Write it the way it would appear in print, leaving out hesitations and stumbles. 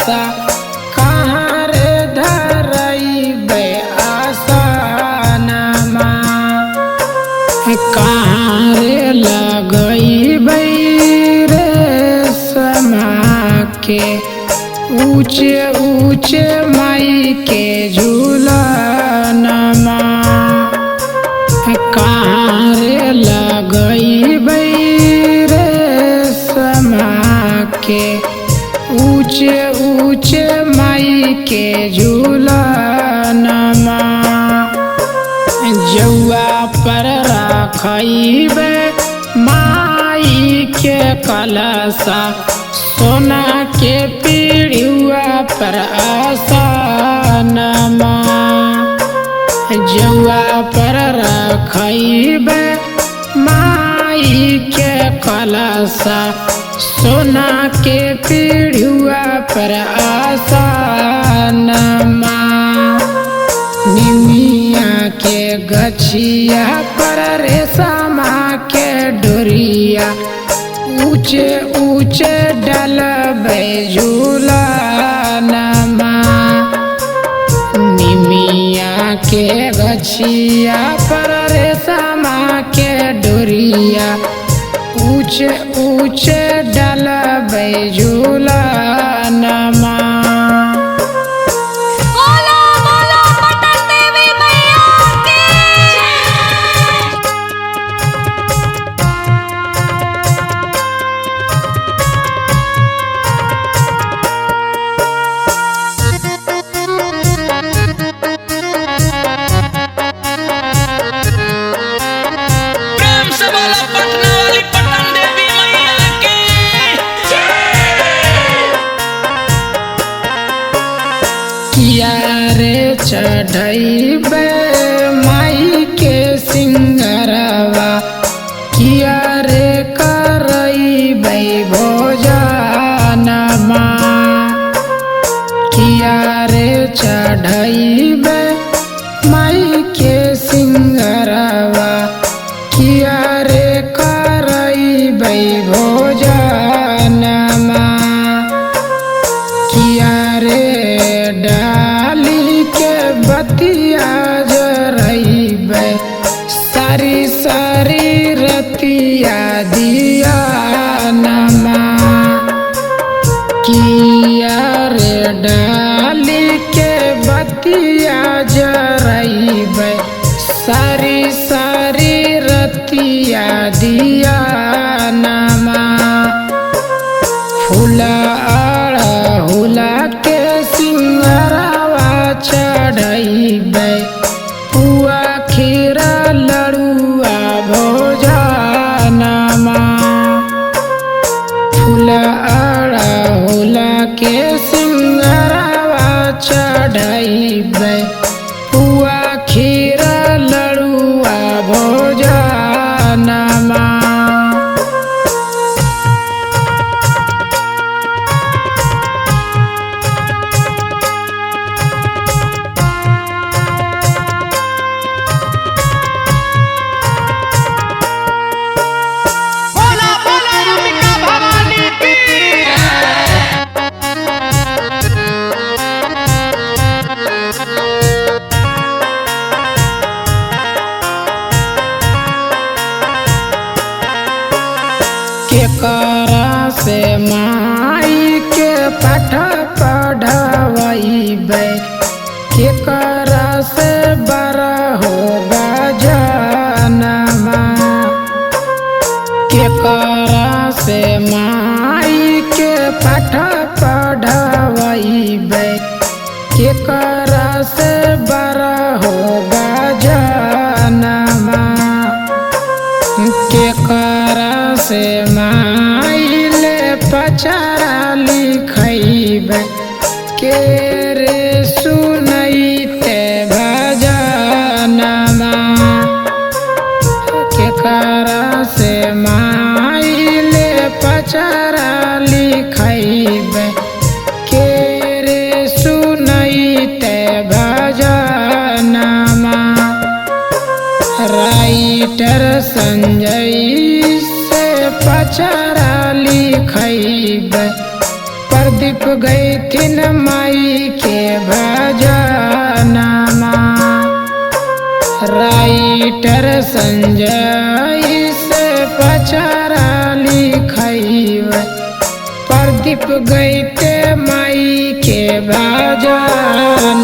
कलसा कहाँ रे धरैबै आसनमा। कहाँ रे लगैबै रे समा के ऊँचे ऊँचे माई के झूलनमा। कहाँ रे लगैबै रे समा के ऊँचे ऊँचे माई के झूलनमा। जौआ पर रखैबै माई के कलसा सोना के पीढ़ुआ पर आसनमा। जौआ पर रखैबै माई के कलसा सोना के पीढ़ुआ पर आसनमा। निमिया के गछिया पर रेशमा के डोरिया ऊँचे ऊँचे डलबै झूलनमा। निमिया के गछिया पर रेशमा के डोरिया ऊँचे ऊँचे डलबै झूलनमा। बोलो बोलो पटन देवी मैया की। प्रेम से बोलो पटना वाली पटन देवी मैया की। किया रे चढ़ैबै माई के सिंगरवा किया रे करैबै भोजनमा। किया रे चढ़ैबै माई के सिंगरवा किया रे करैबै भोजनमा। किया रे डाली के बतिया जरैबै सारी सारी रतिया दिया नमा। किया रे डाली के बतिया जरैबै सारी सारी रतिया दिया नमा। फूला अड़हुला के सिंगरवा चढ़ैबै पुआ खीरा लड़ुआ भोजनमा। फूला अड़हुला के सिंगरवा चढ़ैबै पुआ खीरा लड़ुआ भोजनमा। बोला बोला अंबिका भवानी की। केकरा से माई के पाठ पढ़वैबै केकरा से बड़ होगा जनमा। केकरा से माई के पाठ पढ़वैबै केकरा से बड़ होगा जनमा। केकरा से माइले पचारा लिखैबै के रे सुनैते भजनमा। केकरा से माइले पचारा लिखैबै के रे सुनैते भजनमा। राइटर संजय से पचारा लिखैबै। प्रदीप गैथिन माई के भजनमा। राइटर संजय से पचरा लिखैब, प्रदीप गैते माई के भजनमा।